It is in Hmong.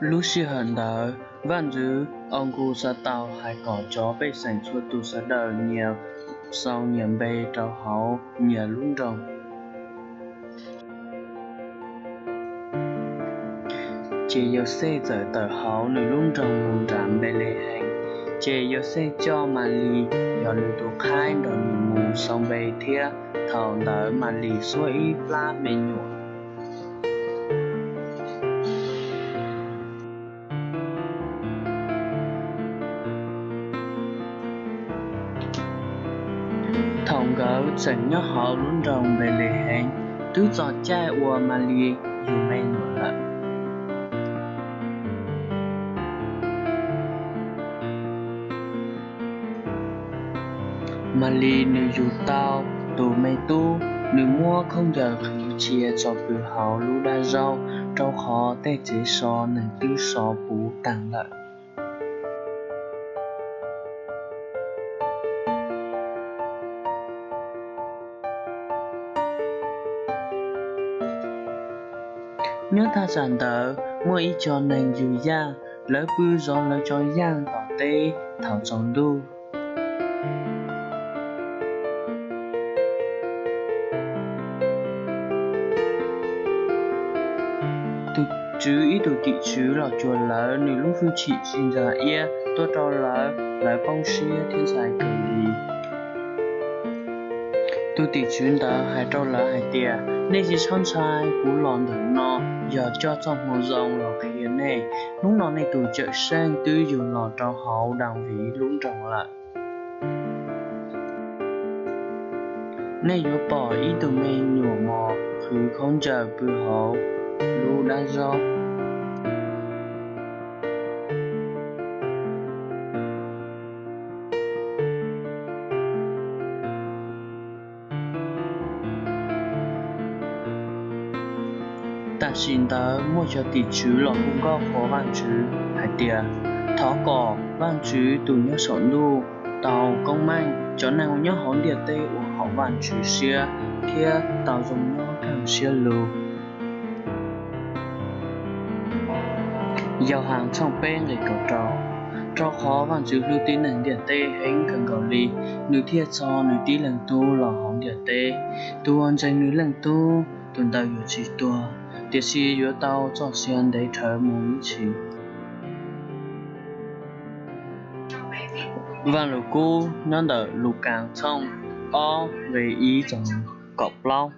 Lub sij hawm ntawd Vaj Ntxwv Aus Nkus Xas Taus hais kom cov pej xeem txhua tus sawv daws nyias xaus nyias npe rau hauv nyias lub nroog. Ces Yauxej txawm tawm hauv nws lub nroog mus nram Npelehees. Ces Yauxej coj Malis yog nws tus qhaib nrog nws mus xaus npe thiab. Thaum ntawd Malis xuab ib plab me nyuam. Thaum nkawd tseem nyob hauv lub nroog Npelehees, twb txog caij uas Malis yug me nyuam lawm. Malis nws yug tau tus me tub, nws muab khaub ncaws qhwv cia tso pw hauv lub dab zaub, rau qhov tej tsev so neeg twb so puv taag lawm. Nyob thaj tsam ntawd muaj ib co neeg yug yaaj, lawv pw zov lawv cov yaaj tom teb thaum tsaus ntuj. Tus Tswv ib tug tim tswv los cuag lawv, nws lub hwj chim tsis ntxaws iab tuaj rau lawv, lawv poob siab thiab ntshai kawg li. Tus tim tswv ntawd hais rau lawv hais tias, nej tsis txhob ntshai, kuv los ntawm no yog coj txoj moo zoo los qhia nej. Hnub no nej tus Cawmseej twb yug los rau hauv Daviv lub nroog lawm. Nej yuav pom ib tug me nyuam mos qhwv khaub ncaws pw hauv lub dab zaub. Tam sim ntawd muaj cov tim tswv los hu nkauj qhuas Vajtswv hais tias, thov kom Vajtswv tus nyob saum ntuj tau koob meej, cov neeg uas nyob hauv ntiaj teb ua haum Vajtswv siab thiab tau zoo nyob kaj siab lug. Yauhas tshooj peb nqe kaum rau. Rau qhov Vajtswv hlub tib neeg ntiaj teb heev kawg nkaus li, nws thiaj tso nws tib leeg tub los hauv ntiaj teb. Tus uas ntseeg nws leej tub, tus ntawd yuav tsis tuag, tiam sis yuav tau txoj sia ntev dhawv mus ib txhis. Vaj Lug Kub nyob ntawm Lukas tshooj ob nqe ib txog kaum plaub.